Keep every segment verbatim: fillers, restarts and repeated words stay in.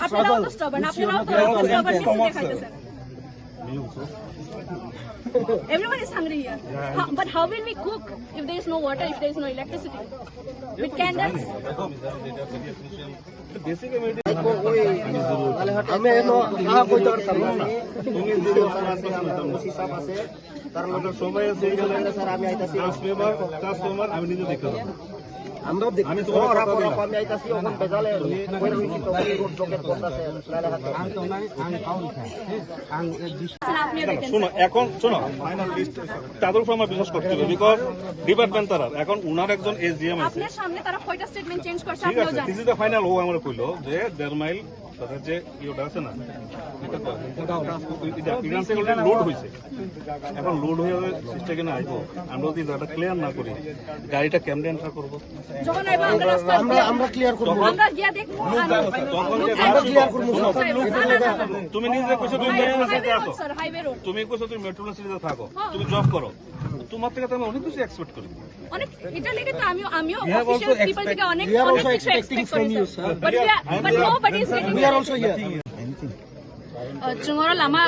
আপনারাও কষ্ট হবেন, আপনারাও কষ্ট হবেন, সিসি দেখাইতেছেন। Everyone is hungry here. How, but how will we cook if there is no water, if there is no electricity? With candles? আমি এনো না কইতে পারতাম না। তুমি যে ওসি সাহেব আছে, তার লগে সবাই আছে, এখানে স্যার, আমি আইতাছি। কাস্টমার, কাস্টমার আমি নিজে দেখতে পাবো। আমরা দেখ-, আমি তোমার ওরা কথা বলো, দিলাম। আমি আইতাছি, ওখানে বেজালে কইরা হইছি, তখন রোড ব্লকেট করতেছে, নাহলে হাতে। স্যার, আপনি দেখেন। শোনো, এখন শোনো, ফাইনাল লিস্ট তাদের উপর আমার বিশ্বাস করতে হবে, বিকজ ডিপার্টমেন্ট তারা। এখন উনার একজন এসডিএম আছে। আপনার সামনে তারা কয়টা স্টেটমেন্ট চেঞ্জ করছে, ঠিক আপনিও আছে, জানেন। This is the final. ও আমার কইলো যে দেড় মাইল তাদের যে ইয়েটা আছে না, এটা তো, এটা, এটা, এখান থেকে লোড হয়েছে। এখন লোড হয়ে সিস্টেমে না আইবো, আমরা যদি জায়গাটা ক্লিয়ার না করি, গাড়িটা কেমনে এন্টার করবো? যখন আইবো, আমরা রাস্তা আমরা, ক্লিয়ার আমরা ক্লিয়ার করবো। তখন, আমরা গিয়া দেখবো, আর তখন যে আমরা ক্লিয়ার করবো। তুমি নিজে কইছো তুমি হাইওয়ে মেট্রোপলিটন রোড, সিটিতে আছো। Sir, highway road. তুমি কইছো তুমি মেট্রোপলিটন সিটিতে থাকো। হ্যাঁ। তুমি জব করো। তোমার থেকে তো আমি অনেক কিছু এক্সপেক্ট করি। অনেক, এটা লেগে তো আমিও, আমিও We have also official people থেকে expect-, অনেক, we are অনেক also কিছু expecting এক্সপেক্ট from করি, you, sir. But we are, but nobody is getting We are also here. আহ, chwng oro lama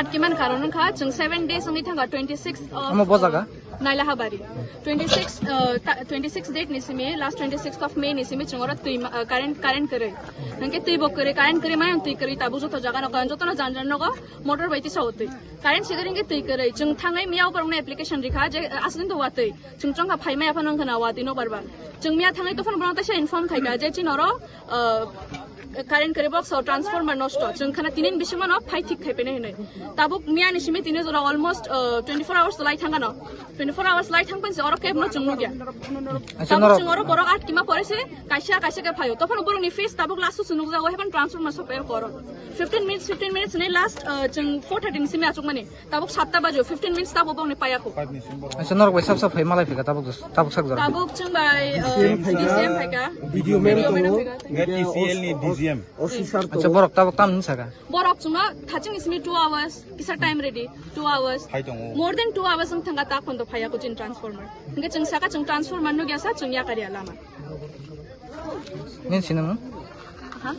atkiman karon wngkha, chwng seven days wngwi thangkha, twenty six of, Omo bo jaga? Nailahabari. Twenty six, uh, ta-, twenty six date ni simi, last twenty sixth of May ni simi chwng oro twi ma-, uh, current, current kwrwi. Hwnkhe twi bo kwrwi, current kwrwi maya twi kwrwi tabuk joto jaga no, joto no jan jan nogo motor bai tisa o twi. Current sigiri hwnkhe twi kwrwi. Chwng thangwi miya o borok no application rikha je, uh, aswk to wa twi. Chwng chongkha phai maya phano wngkha na wa twi no barba. Chwng miya thangwi to phano borok no taisa inform khaikha je chini oro, uh, current kwrwi box o transformer nosto. Chwng khana tinin bising mano phai thik khai pene hinwi. Tabuk miya ni simi tini jora almost, uh, twenty four hours lai thangano. Twenty four hours lai thang panse oro kebno chwng nukya. Acha, tabuk norok chwng oro borok atkima pore se kaisa kaisa ke phaio. Tophano borok ni face tabuk last o chwng nukjago hepan transformer soper koro. Fifteen minutes, fifteen minutes ni last, uh, chwng four thirty ni simi achuk mani. Tabuk satta bajo, fifteen minutes tabuk bongni payako. Acha, norok bai sab sab phai malai phika tabuk, tabuk sak jora. Tabuk chwng bai, uh, D C M phaika. D C M phaika. B D O ma'am B D O ma'am tongo. Phaika. T C L ni D C M. O C sir tongo. Acha, borok tabuk tam hin saka. Borok chwngno thaching isini two hours, kisa time ready, two hours. Hai tongo. More than two hours wng thangka ta khondo phayako chini transformer. Hingke chwng saka chwng transformer nugya sa chwng yakar ya lama. Nin sinang? Ha?